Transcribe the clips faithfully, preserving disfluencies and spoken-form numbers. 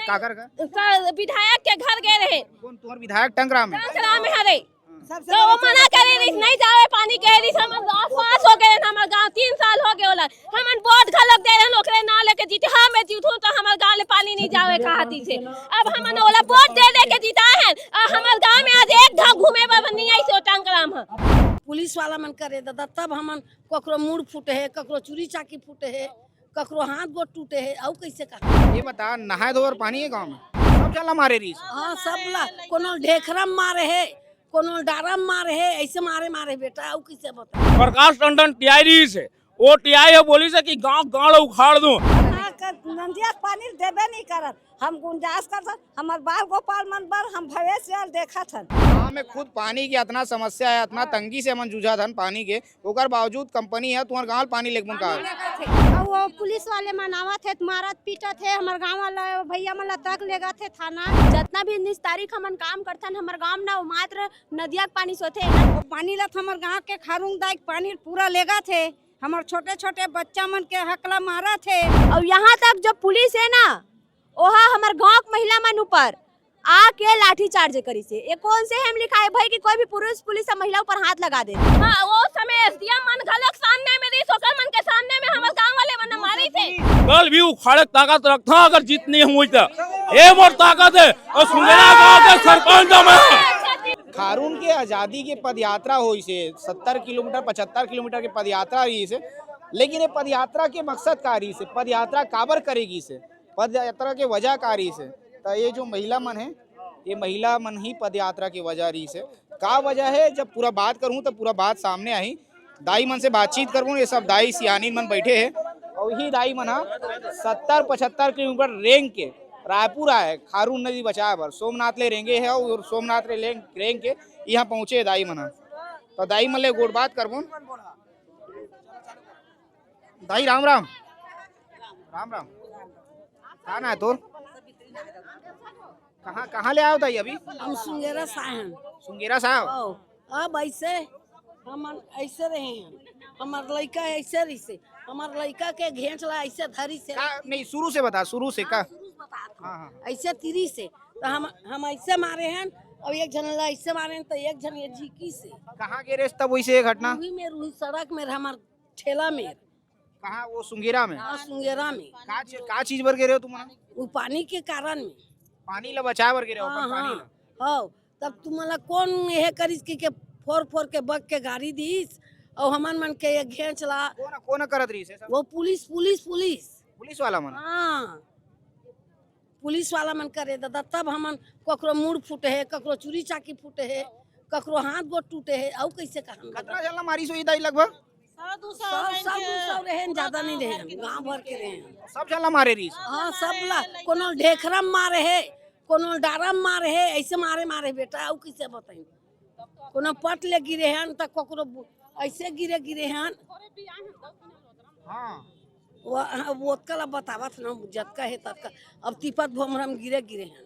काकर का? स-, विधायक के घर गए रहे। कौन तुम्हार विधायक टंकराम है? टंकराम है रे। तो वो मना करे रहिस, नहीं जावे पानी, कहे रहिस, हमर गाँव पास हो गए, हमर गाँव तीन साल हो गए ओला। हमन वोट घलोक दे रहन, ओकरे नाम लेके जीते, हाँ, मैं जीतूँ तो हमर गाँव ले पानी नहीं जावे कहा दिस हे। अब हमन ओला वोट दे दे के जिताए हैं, और हमर गाँव में आज एक घाव घूमे बर नहीं आइस ओ टंकराम ह। पुलिस वाला मन करे दादा, तब हमन ककरो मुड़ फूटे हे, ककरो चूरी चाकी फूटे हे, ककरो हाथ गोड़ टूटे हे, अउ कैसे कहा? ये बता, नहाए धोए बर पानी है गाँव में? सब झन ला मारे रहिस? हाँ, सब ला, कोनो ढेखरा म मारे हे, कोनो डारा म मारे हे, ऐसे मारे मारे बेटा, अउ कैसे बता? प्रकाश टंडन टीआई रहिस हे, वो टीआई ह बोलिस हे कि गाँव गाँव ला उखाड़ दूँ। नंदिया के पानी देबे नहीं करत, हम गुंजाइश करथन, हमर बाल गोपाल मन बर हम भविष्य ल देखत हन। गाँव में खुद पानी के अतना समस्या है, अतना तंगी से हमन जूझत हन पानी के, ओकर बावजूद कंपनी ह तुंहर गाँव ल पानी लेगबन का? अउ वो पुलिस वाले मन आवत हे, मारत पीटत हे, हमर गाँव वाला भैया मन ला तक लेगत हे थाना। जतना भी निस्तारी के हमन काम करथन, हमर गाँव म ना, वो मात्र नदिया के पानी सोथे। वो पानी ला त हमर गाँव के खारुंग दाई के पानी पूरा लेगत हे, हमर छोटे छोटे बच्चा मन के हकला मारत हे। अउ यहाँ तक जो पुलिस है ना, ओहा हमर गाँव के महिला मन ऊपर आके लाठी चार्ज करिस हे। ये कौन से हम लिखाए भाई कि कोई भी पुरुष पुलिस या महिला ऊपर हाथ लगा दे? हाँ, वो समय एसडीएम मन घलोक सामने में रहिस, ओकर मन के सामने में हमर गाँव वाले मन मारिस हे। कल भी उखाड़े ताकत रखथन, अगर जीत नहीं हुई तो। ये मोर ताकत है, अउ सुंगेरा गाँव के सरपंच हूँ मैं। खारुंग के आजादी के पदयात्रा होइस हे, सत्तर किलोमीटर, पचहत्तर किलोमीटर के पदयात्रा रहिस हे, लेकिन ये पदयात्रा के मकसद का रहिस हे, पदयात्रा काबर करे गिस हे, पदयात्रा के वजह का रहिस हे? त ये जो महिला मन हे, ये महिला मन ही पदयात्रा के वजह रहिस हे। का वजह हे, जब पूरा बात करहूँ त पूरा बात सामने आही। दाई मन से बातचीत करबो, ये सब दाई सियानी मन बैठे हे। अउ ही दाई मन ह सत्तर पचहत्तर किलोमीटर रेंग के रायपुर आए, खारुंग नदी बचाए बर सोमनाथ ले रेंगे हे अउ सोमनाथ ले रेंग, रेंग के यहाँ पहुँचे दाई मन ह। त दाई मन ले गोठ बात करबो। दाई राम राम। राम राम। का ना है तोर? कहाँ, कहाँ ले आयो दाई अभी? हम सुंगेरा से आए हन। सुंगेरा से आयो? ओ, अब ऐसे हमन ऐसे रहे हन, हमर लइका ऐसे रहिस हे, हमर लइका के घेंच ला ऐसे धरिस हे। का, नहीं, शुरू से बता, शुरू से का? हाँ, शुरू से बता। हाँ, हाँ। ऐसे तिरिस हे, त हम, हम ऐसे मारे हन, अउ एक झन ला ऐसे मारे हन, त एक झन ये झिकिस हे। कहाँ गे रहिस तब वैसे ये घटना? रूही में, रूही सड़क में, हमर ठेला में। कहाँ, वो सुंगेरा में? हाँ, सुंगेरा में। का चीज, का चीज बर गे रहे हो तुम? वो पानी के कारण में। पानी ला बचाए बर गे रहे हो, हाँ, अपन पानी हाँ। ला। हव, तब तुमन ला कौन ये करिस कि के फोर फोर के बग के गारी दिस, अउ हमन मन के ये घेंच ला। कौन, कौन करत रहिस हे सब? वो पुलिस, पुलिस, पुलिस। पुलिस वाला मन? हाँ। पुलिस वाला मन करे दादा, तब हमन ककरो मुड़ फूटे हे, ककरो चूरी चाकी फूटे हे, ककरो हाथ गोड़ टूटे हे, अउ कैसे कहा? कतना झन ला मारिस होही दाई लगभग? सौ, दू सौ सौ, सौ, मनखे। दू सौ रहे, ज्यादा नहीं रहे, गांव भर के रहे। सब झन ला मारे रहिस? हाँ, सब ला, कोनो ढेखरा म मारे हे, कोनो डारा म मारे हे, ऐसे मारे, मारे बेटा, अउ कैसे बताई? कोनो पट ले गिरे हन, त ककरो बु-, ऐसे गिरे, गिरे हन। हाँ। वो, हाँ, वो ओतका ला बतावत ना, जतका हे ततका। अब तिपत भोमरम गिरे, गिरे हन,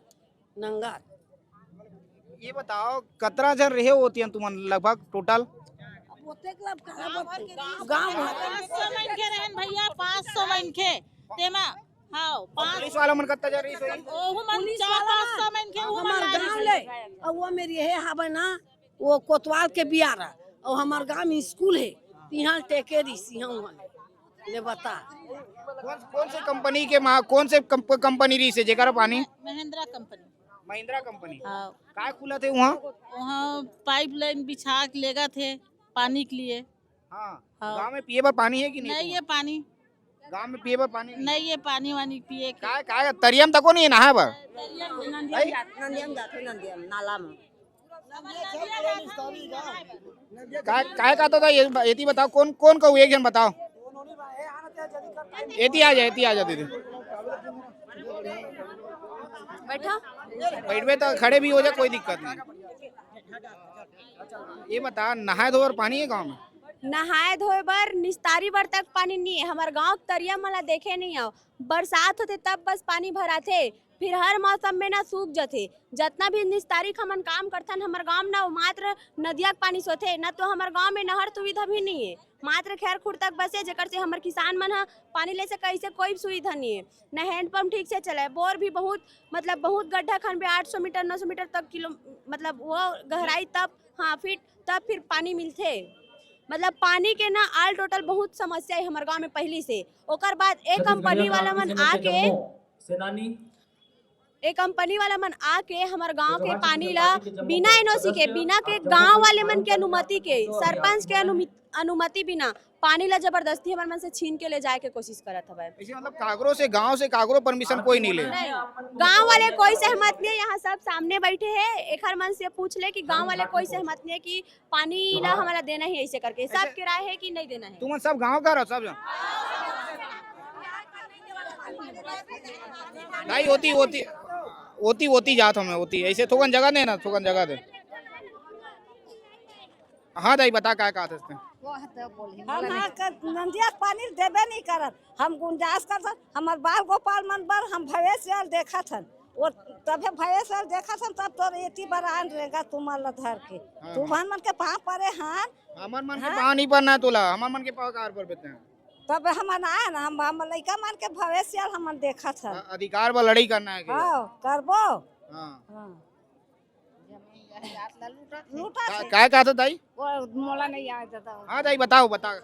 नंगर। ये बताओ, कतरा झन रहे होती हन तुमन लगभग टोटल? अब ओतेक ला अब कहाँ बताई? गाँव भर। पाँच सौ मनखे रहन भैया, पाँच सौ मनखे। तेमा, हाँ, अउ पाँच पुलिस वाला मन कत्ता झन रहिस होही? ओहू मन पुलिस चार वाला पाँच सौ मन। मनखे, ओहू मन हमार ला गाँव रहिस। ले, अउ वो मेर ये हावय ना, वो कोतवाल के बियारा, अउ हमर गांव में स्कूल हे, तिहां टेके रहिस, इहां उहां ले। ले बता। कौन, कौन से कंपनी के मा-, कौन से कंप-, कंपनी रहिस हे जेकर पानी? महिंद्रा कंपनी। महिंद्रा कंपनी। हाँ। काय खुलत हे उहां? उहां पाइपलाइन बिछा के लेगत हे पानी के लिए। हाँ। हाँ। गांव में पिए बर पानी हे कि नहीं नहीं, तुम्हार? ये पानी। गांव में पिए बर पानी नहीं? नहीं, ये पानी वानी पिए के। काय, काय, तरिया म तको नहीं हे नहाए बर? नंदिया में जात-, नंदिया में जाथे, नंदिया में, नाला में। काय, काय कहत होता, ये ब-, एती बताओ, कौन, कौन कहू, एक झन बताओ। एती आ जा, एती आ जा दीदी। बैठा। बैठबे तो खड़े भी हो जा, कोई दिक्कत नहीं। ये बता, नहाए धोए बर पानी हे गांव में? नहाए धोए बर, निस्तारी बर तक पानी नहीं हे। हमर गांव के तरिया मन ला देखे नहीं हव, बरसात होथे तब बस पानी भराथे, फिर हर मौसम में ना सूख जथे। जतना भी निस्तारी के हमन काम करथन हमर गांव में ना, वो मात्र नदिया के पानी सोथे, ना तो हमर गांव में नहर सुविधा भी नहीं हे। मात्र खैरखुर्द तक बसे, जेकर से हमर किसान मन ह पानी ले सके, ऐसे कोई सुविधा नहीं है। न हैंडपंप ठीक से चले, बोर भी बहुत, मतलब, बहुत गड्ढा खनबे, आठ सौ मीटर, नौ सौ मीटर तक किलो, मतलब, वो गहराई तब, हाँ, फीट, तब फिर पानी मिलथे। मतलब, पानी के ना, all total बहुत समस्या है हमर गांव में पहली से। ओकर बाद एक कंपनी वाला मन आके, सेनानी, ए कंपनी वाला मन आके हमर गांव के पानी ला बिना एनओसी के, बिना के गांव वाले मन के अनुमति के, सरपंच के अनुमि-, अनुमति बिना पानी ला जबरदस्ती हमर मन से छीन के ले जाए के कोशिश करत हवय। ऐसे मतलब कागरो से, गांव से कागरो परमिशन कोई नहीं ले? नहीं, गांव वाले कोई सहमत नहीं है। यहाँ सब सामने बैठे हैं, एखर मन से पूछ ले कि गांव वाले कोई सहमत नहीं है कि पानी ला हमला देना ही ऐसे करके। सब के राय है कि नहीं देना है। तुमन सब गांव का रहो, सब जन। दाई, होती, होती, होती, होती जात हमें, होती। ऐसे थोकन जगह दे ना, थोकन जगह दे। हाँ दाई, बता, काय कहत हस तें? वो तो बोली, हम बोला हाँ नहीं। कर, नंदिया पानी देबे नहीं करत। हम गुंजाइश करत हन, हमर बाल गोपाल मन बर हम भैंस यार देखत हन। वो तभे भैंस यार देखत हन, तब तोर एती बर आन रेंगा तुमन ला धर के। हाँ, तुमन मन के पाँव परे हन। हमर मन के हाँ? पाँव नहीं परना है तोला, हमर मन के पाँव कार पर बेते हैं। तब हमन आए ना, हम, हम लइका मन के भविष्य ल हमन देखत हन। अ-, अधिकार बर लड़ाई करना है कि? हाँ, करबो। हाँ। हाँ। लूटा का, से। काय कहत हो दाई? वो मोला नहीं आए दादा। हाँ दाई, बताओ, बताओ।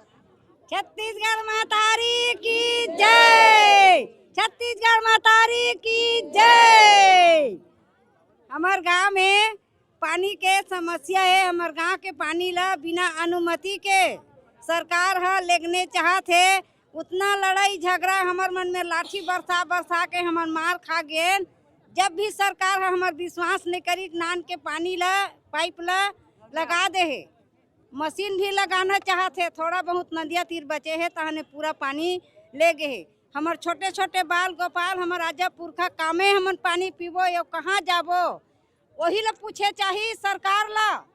छत्तीसगढ़ महतारी की जय, छत्तीसगढ़ महतारी की जय। हमर गांव में पानी के समस्या हे। हमर गांव के पानी ला बिना अनुमति के सरकार ह लेगने चाहत हे। उतना लड़ाई झगड़ा हमर मन में, लाठी बरसा बरसा के हमन मार खा गेन। जब भी सरकार ह हमर विश्वास नहीं करी, नान के पानी ला, पाइप ला लगा दे हे। मशीन भी लगाना चाहत हे, थोड़ा बहुत नदिया तीर बचे हे, तहने पूरा पानी ले गे हे। हमर छोटे छोटे बाल गोपाल, हमर आजा पुरखा कामे हमन पानी पीबो, यो कहाँ जाबो? वही ला पूछे चाही सरकार ला,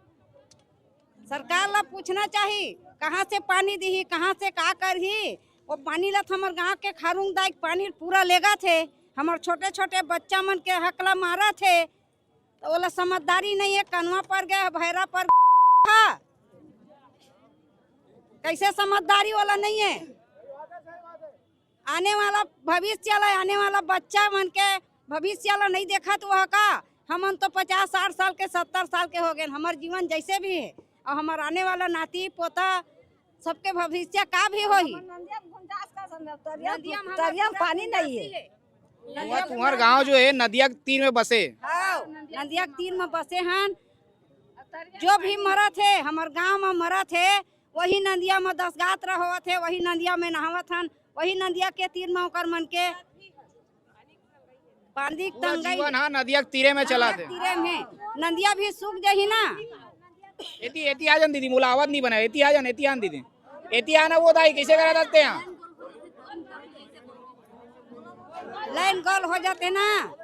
सरकार ला पूछना चाही, कहाँ से पानी दिही, कहाँ से का करही। वो पानी ला त हमर गांव के खारुंग दाई के पानी पूरा लेगत हे, हमर छोटे छोटे बच्चा मन के हकला मारत हे, तो ओला समझदारी नहीं है, कनवा पर गए, भैरा पर गए। कैसे समझदारी वाला नहीं है? आने वाला भविष्य ला, आने वाला बच्चा मन के भविष्य ला नहीं देखत वह का? हमन तो पचास साठ साल के, सत्तर साल के हो गए, हमर जीवन जैसे भी है, और हमर आने वाला नाती पोता सबके भविष्य का भी होही। नदिया में पानी नहीं है। तुहर गांव जो है नदिया के तीर में बसे। हाँ, नदिया के तीर में बसे हन। जो भी मरत हे, हमर गांव में मरत हे, वही नदिया में दस गात रहोवत हे, वही नदिया में नहावत हन, वही नदिया के तीर में ओकर मन के पानी के पूरा तंगई। जीवन हा नदिया के तीरे में चला थे। तीरे में। नदिया भी सूख जाही ना। एती, एती आ जान दीदी, मोला आवाज नहीं बना। एती आ जान, एती आन दीदी। एती आना वो दाई, कैसे करा दसते हैं? लाइन गोल हो जाते ना,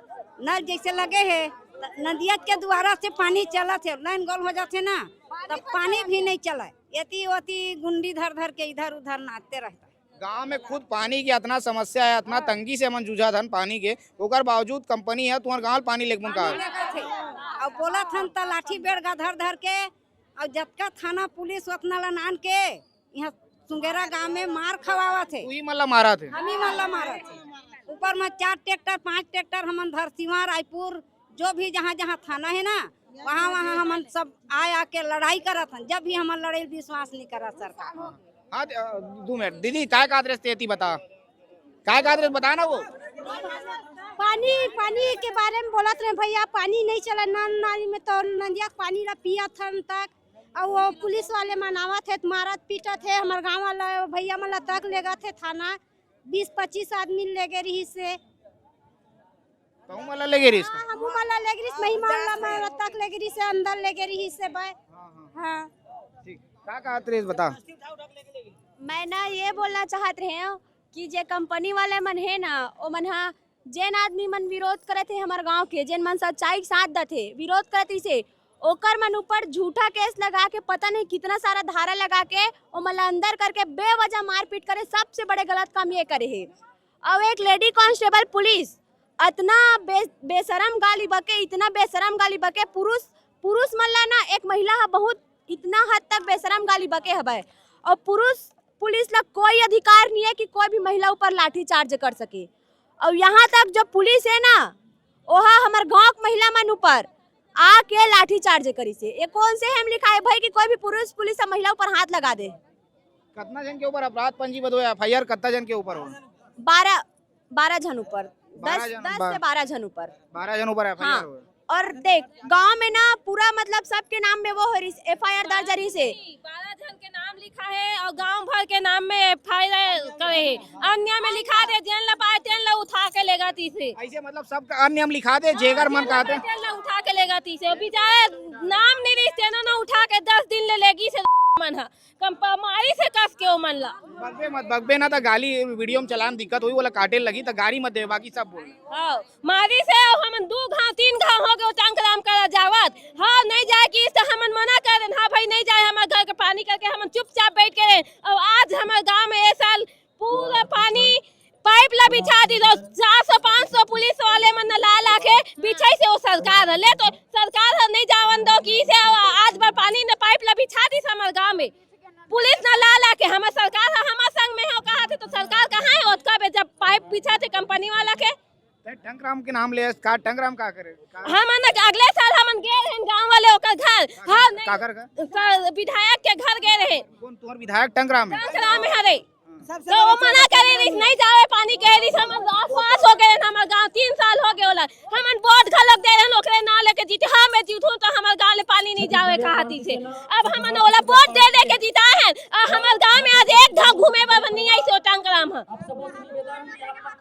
नल जैसे लगे है, त नदिया के द्वारा से पानी चलत है, लाइन गोल हो जाते ना, तब पानी भी नहीं चला। एती ओती गुंडी धर धर के इधर उधर नाचते रहता। गांव में खुद पानी की इतना समस्या है, इतना हाँ। तंगी से हमन जूझत हन पानी के, ओकर बावजूद कंपनी है तुम्हार गांव पानी लेके मन का। पानी लेगत हे। अब बोलत हन त लाठी बेड़गा धर धर के, और जतका थाना पुलिस ओतना ला नान के, यहाँ सुंगेरा गांव में मार खवावत हे। उही मन ला मारत हे। हमी मन ला मारत हे। ऊपर में चार ट्रैक्टर, पांच ट्रैक्टर हमन धरसीवा, रायपुर, जो भी जहाँ जहाँ थाना है ना, वहाँ वहाँ हमन सब आ आके लड़ाई करत हन। जब भी हमन लड़ाई विश्वास नहीं करत सरकार। हाँ, अ, दू मिनट दीदी, काय कहत रहे तेती बता, काय कहत रहे बता ना वो। पानी, पानी के बारे में बोलत रहे भैया, पानी नहीं चला नल नाली में, तो नदिया के पानी ला पियत हन तक। और वो पुलिस वाले मन आवत हे, मारत पीटत हे, हमर गांव वाला भैया मन ला तक लेगत हे थाना। बीस पच्चीस आदमी लेगे रहिस हे। कहूँ वाला लेगे रहिस? हाँ, हमू वाला लेगे रहिस, महिमा वाला मन ला तक लेगे रहिस हे, अंदर लेगे रहिस हे भाई। हाँ, हाँ। हाँ। ठीक, का कहत रहिस बता। मैं ना ये बोलना चाहत रहे हूँ कि जे कंपनी वाले मन हे ना, ओ मन हा, जेन आदमी मन विरोध करत हे हमर गांव के, जेन मन सच्चाई के साथ दथे, विरोध करत रहिसे, ओकर मन ऊपर झूठा केस लगा के, पता नहीं कितना सारा धारा लगा के, ओमन ला अंदर करके बेवजह मारपीट करे, सबसे बड़े गलत काम ये करे हे। अउ एक लेडी कांस्टेबल पुलिस अतना बे-, बेशरम गाली बके, इतना बेशरम गाली बके, पुरुष, पुरुष मन ला ना, एक महिला ह बहुत इतना हद तक बेशरम गाली बके हवय। और पुरुष पुलिस ला कोई अधिकार नहीं है कि कोई भी महिला ऊपर लाठी चार्ज कर सके। और यहाँ तक जो पुलिस है ना, ओहा हमर गांव के महिला मन ऊपर आके लाठी चार्ज करिस हे। ये कौन से हम लिखाए भाई कि कोई भी पुरुष पुलिस या महिला ऊपर हाथ लगा दे? कतना जन के ऊपर अपराध पंजीबद्ध होय, एफ आई आर कतना जन के ऊपर हो? बारह, बारह जन ऊपर। बारह दस, जन, दस से बारह जन ऊपर। बारह जन ऊपर एफ आई आर हाँ। होय। और देख, गांव में ना पूरा, मतलब, सबके नाम में वो हो रही, एफ आई आर दर्ज रही से। बारह जन के नाम लिखा है और गांव भर के नाम में एफ आई आर करे है। अन्य में लिखा दे, जेन ला पाए तेन ला उठा के लेगा तीसे। ऐसे मतलब सब अन्य में लिखा दे, जेकर मन कहते। तेन ला उठा के लेगा तीसे। अभी जाए नाम नहीं रही, तेनो ना उठा के दस दिन ले लेगी से मन हा। कम प-, मारी से कस के ओ मन ला। बगबे मत, बगबे ना त गाली, वीडियो में चलान दिक्कत होई, ओला काटे लगी त गारी मत दे, बाकी सब बोल। हाँ, मारी से हमन दू घाव, तीन घाव हो गए टंकराम करा जावत। हाँ, नहीं जाए कि इस हमन मना कर देन, हाँ भाई नहीं जाए, हमर घर के पानी करके हमन चुपचाप बैठ के रहे। और आज हमर गांव में ये साल पूरा पानी पाइप ला बिछा दी, तो चार सौ पाँच सौ पुलिस वाले मन ला ला के बिछाई से वो सरकार ह। ले तो सरकार ह नहीं जावन दो कि इसे आज बार पानी न पाइप ला बिछा दी हमर गांव में। पुलिस न ला ला के हमर सरकार ह हमर संग में हो कहा थे, तो सरकार कहाँ है ओतका बे जब पाइप बिछा थे कंपनी वाला के? ते टंकराम के नाम ले, का टंकराम का करे? का हमन अगले साल हमन गए रहन गांव वाले ओकर घर। हाँ, नहीं, काकर घर? सर, विधायक के घर गए रहे। कौन तुम्हार विधायक टंकराम है? टंकराम है रे। तो वो मना करे रहिस, नहीं जावे पानी कहे रहिस, हमन आसपास हो गए, हमर गांव तीन साल हो गए ओला। हमन वोट घलक दे रहन ओकरे नाम लेके जीते, हाँ मैं जीतूं तो हमर गांव ले पानी नहीं जावे कहा थे। अब हमन ओला वोट दे दे के जिताए हैं, और हमर गांव में आज एक घाव घूमे बर नहीं आई से टंकराम ह।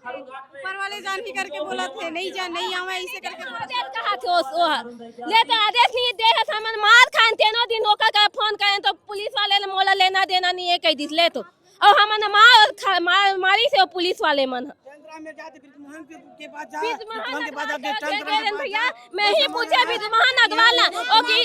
ऊपर वाले जान के करके बोला थे, नहीं जा, नहीं आवे, ऐसे करके बोला थे। कहा थे ओ, ओ, ले तो आदेश नहीं दे है, हमन मार खान तेनो दिन ओकर का फोन करें तो पुलिस वाले ने मोला लेना देना नहीं है कह दिस ले तो। और हमन मार खा-, मार, मारी से पुलिस वाले मन ह। टंकराम में जाते ब्रिजमोहन के, के पास जा, ब्रिजमोहन ब्रिजमोहन के पास जाके टंकराम के पास भैया, जा। मैं ही पूछे ब्रिजमोहन अग्रवाल ना, ओ की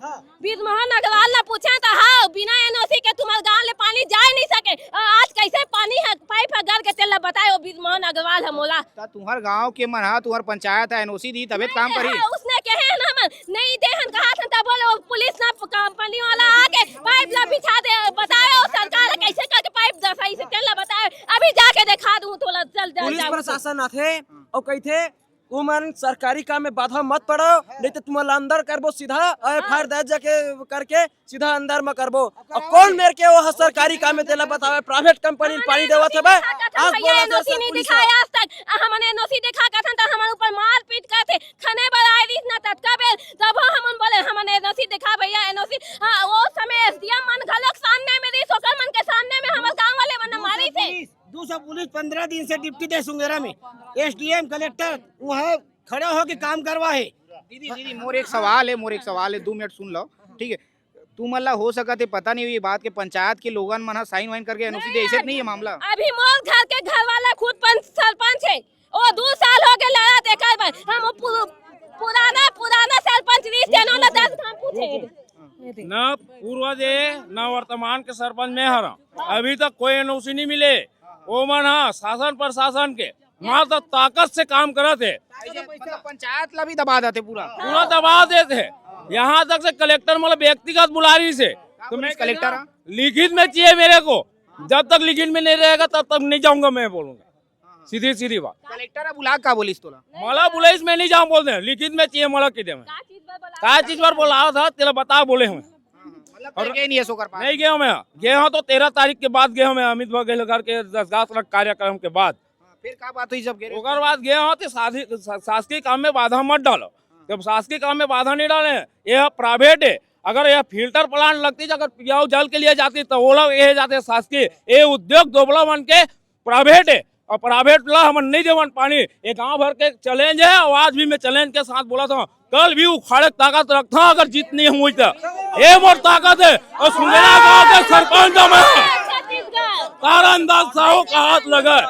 हाँ। ब्रिजमोहन अग्रवाल ला पूछे तो हाँ, बिना एन ओ सी के तुम्हार गांव ले पानी जाए नहीं सके। और आज कैसे पानी है, पाइप है घर के, तेला बताए वो ब्रिजमोहन अग्रवाल है मोला। त तुम्हार गांव के मन हा, तुम्हार पंचायत है, एन ओ सी दी तबे काम करी। हाँ, उसने कहे है ना मन, नहीं दे हन कहा था, तब बोले वो पुलिस ना प-, कंपनी वाला आके पाइप ला बिछा दे, बताए वो सरकार कैसे करके पाइप दसाई से तेला बताए। अभी जाके दिखा दूं तोला, चल, चल, पुलिस जाओ। प्रशासन आथे और कहथे, "उमन सरकारी काम में बाधा मत पड़ो, नहीं तो तुम्हारा अंदर करबो सीधा, एफ आई आर दर्ज के करके सीधा अंदर में करबो।" और कौन मेर के वो सरकारी काम में तेला बतावे, प्राइवेट कंपनी में पानी देवत हवे। आज बोला एन ओ सी नहीं दिखाया आज तक। हमन एन ओ सी दिखा कथन त हमन ऊपर मारपीट करथे, खने बर आए रहिस ना ततका बेर, तब हमन बोले हमन एन ओ सी दिखा भैया, एन ओ सी। हाँ, वो समय एस डी एम मन घलोक सामने में रहिस, ओकर मन के सामने में हमर गांव वाले मन मारिस हे। दू सौ पुलिस पंद्रह दिन से ड्यूटी दे सुंगेरा में, एस डी एम कलेक्टर वहाँ खड़ा होके काम करवा है। दीदी, दीदी, मोर एक सवाल है, मोर एक सवाल है, दो मिनट सुन लो, ठीक है? तुमन ला हो सकत है पता नहीं, ये बात के पंचायत के लोगन मन ह साइन वाइन करके एन ओ सी दे, ऐसे तो नहीं है मामला? अभी मोर घर के घर वाला खुद पंच, सरपंच है, वो दो साल हो गए लड़त एकर बर। हम वो पु-, पुराना, पुराना सरपंच रहिस, तेनो ला दस घाम पूछे। ना पूर्व दे, ना वर्तमान के सरपंच मैं हरा, अभी तक कोई एन ओ सी नहीं मिले। वो मन हा शासन प्रशासन के मात्र ताकत से काम करत हे। ऐसे मतलब पंचायत ला भी दबा देते पूरा। पूरा दबा देते हैं। यहाँ तक से कलेक्टर मतलब व्यक्तिगत बुला रही से। तो मैं कलेक्टर हाँ? लिखित में चाहिए मेरे को। जब तक लिखित में नहीं रहेगा तब तक नहीं जाऊंगा, मैं बोलूंगा सीधी सीधी बात। कलेक्टर अब बुला का बोलिस तोला? मला बोले इसमें नहीं जाऊँ बोलते हैं, लिखित में चाहिए मला के दे में। का चीज बर बोला था तेरा बता बोले हमें। मतलब और कहीं गए नहीं है सोकर पास? नहीं गया हूँ मैं, गया हूँ तो तेरह तारीख के बाद गया हूँ मैं, अमित बघेल करके दस ग्यारह कार्यक्रम के बाद। हाँ, फिर का बात हुई जब गिरे? ओकर बाद गए हो तो शादी-, शा-, शासकीय काम में बाधा मत डालो। जब शासकीय काम में बाधा नहीं डाले, ये प्राइवेट है। अगर यह फिल्टर प्लांट लगती, अगर पियाऊ जल के लिए जाती, तो वो लोग ये जाते शासकीय। ये उद्योग दोबला बन के प्राइवेट है और प्राइवेट ला हमन नहीं देवन पानी। ये गांव भर के चैलेंज है और आज भी मैं चैलेंज के साथ बोला था, कल भी उखाड़े ताकत रखता अगर जीत नहीं हुई तो। ये मोर ताकत है और सुंदरा गांव के सरपंच हूँ मैं। तारन दास साहू का हाथ लगा।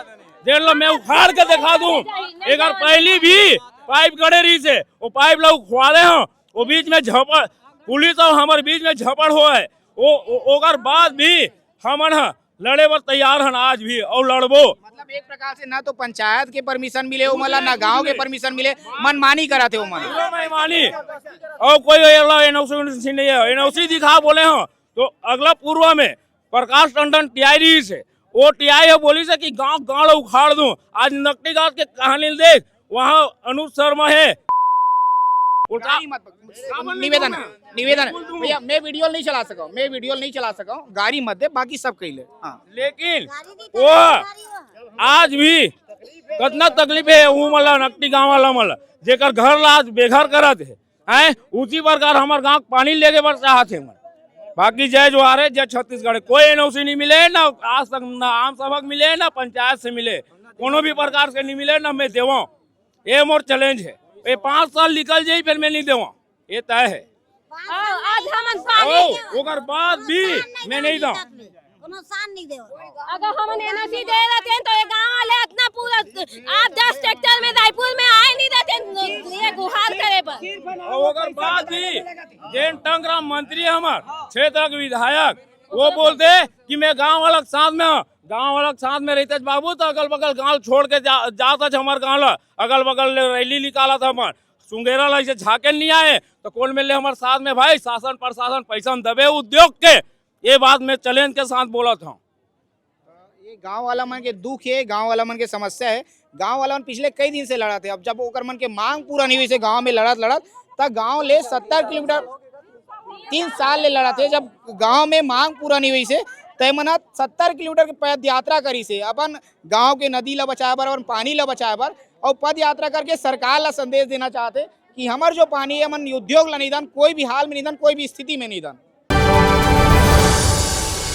जेन ला मैं उखाड़ के दिखा दूं। एक बार पहली भी पाइप गड़े रही से, वो पाइप ला उखवाड़े हो, वो बीच में झपड़, पुलिस और हमारे बीच में झपड़ हो है। वो, वो, ओकर बाद भी हमन ह लड़े बर तैयार हन आज भी और लड़बो। मतलब एक प्रकार से ना तो पंचायत के परमिशन मिले ओमन ला, ना गांव के परमिशन मिले, मनमानी कराथे ओमन। पूरा मनमानी। और कोई एला एन ओ सी नहीं है, एन ओ सी दिखा बोले हो तो अगला पूर्व में प्रकाश टंडन टीआई रहिस हे, वो टीआई हे बोलिस हे कि गांव गांव ला उखाड़ दूं। आज नकटी गांव के कहानी देख, वहां अनुज शर्मा हे। उल्टा निवेदन, निवेदन। भैया, मैं वीडियो नहीं चला सका, मैं वीडियो नहीं चला सका, गारी मत दे, बाकी सब कह ले। हाँ। लेकिन वो आज भी कतना तकलीफ हे वो मन ला, नकटी गांव वाला मन ला, जेकर घर ला आज बेघर करत हे, हैं? उसी प्रकार हमर गांव के पानी लेके बर चाहत हे मन। बाकी जय जोहार हे, जय छत्तीसगढ़ हे। कोई एनओसी नहीं मिले ना, आज तक ना आम सभा के मिले, ना पंचायत से मिले, कोनो भी प्रकार से नहीं मिले, ना मैं देवं। ये मोर चैलेंज हे। ये पाँच साल निकल जाई, फिर मैं नहीं देवं, ये तय हे। हाँ, आज हमन पानी ओ, ओकर बाद भी मैं नहीं दंव। कोनो साथ नहीं देवत। अगर हमन एनओसी दे रहते तो ये गांव वाले इतना पूरा, आज दस ट्रैक्टर में रायपुर में आए नहीं रहते ये गुहार करे बर। और ओकर बाद भी जेन टंगराम मंत्री हमर क्षेत्र के विधायक, वो बोलते कि मैं गांव वाला के साथ में हूँ। गांव वाला के साथ में रहते बाबू तो अगल बगल गांव छोड़ के जा, जात हच हमर गांव ला, अगल बगल ले रैली निकालत हमन। सुंगेरा ला इसे झांके नहीं आए तो कौन मिले हमर साथ में भाई? शासन प्रशासन पैसा दबे उद्योग के, ये बात मैं चैलेंज के साथ बोलत हूँ। ये गांव वाला मन के दुख हे, गांव वाला मन के समस्या हे। गांव वाला मन पिछले कई दिन से लड़त हे। अब जब ओकर मन के मांग पूरा नहीं होइस हे गांव में लड़त लड़त, त गांव ले सत्तर किलोमीटर, तीन साल ले लड़त हे। जब गांव में मांग पूरा नहीं होइस हे, त ए मन ह सत्तर किलोमीटर के पद यात्रा करिस हे, अपन गांव के नदी ला बचाए बर, अपन पानी ला बचाए बर, और पद यात्रा करके सरकार ला संदेश देना चाहत हे कि हमर जो पानी हे, हमन उद्योग ला नहीं दन, कोई भी हाल में नहीं दन, कोई भी स्थिति में नहीं दन।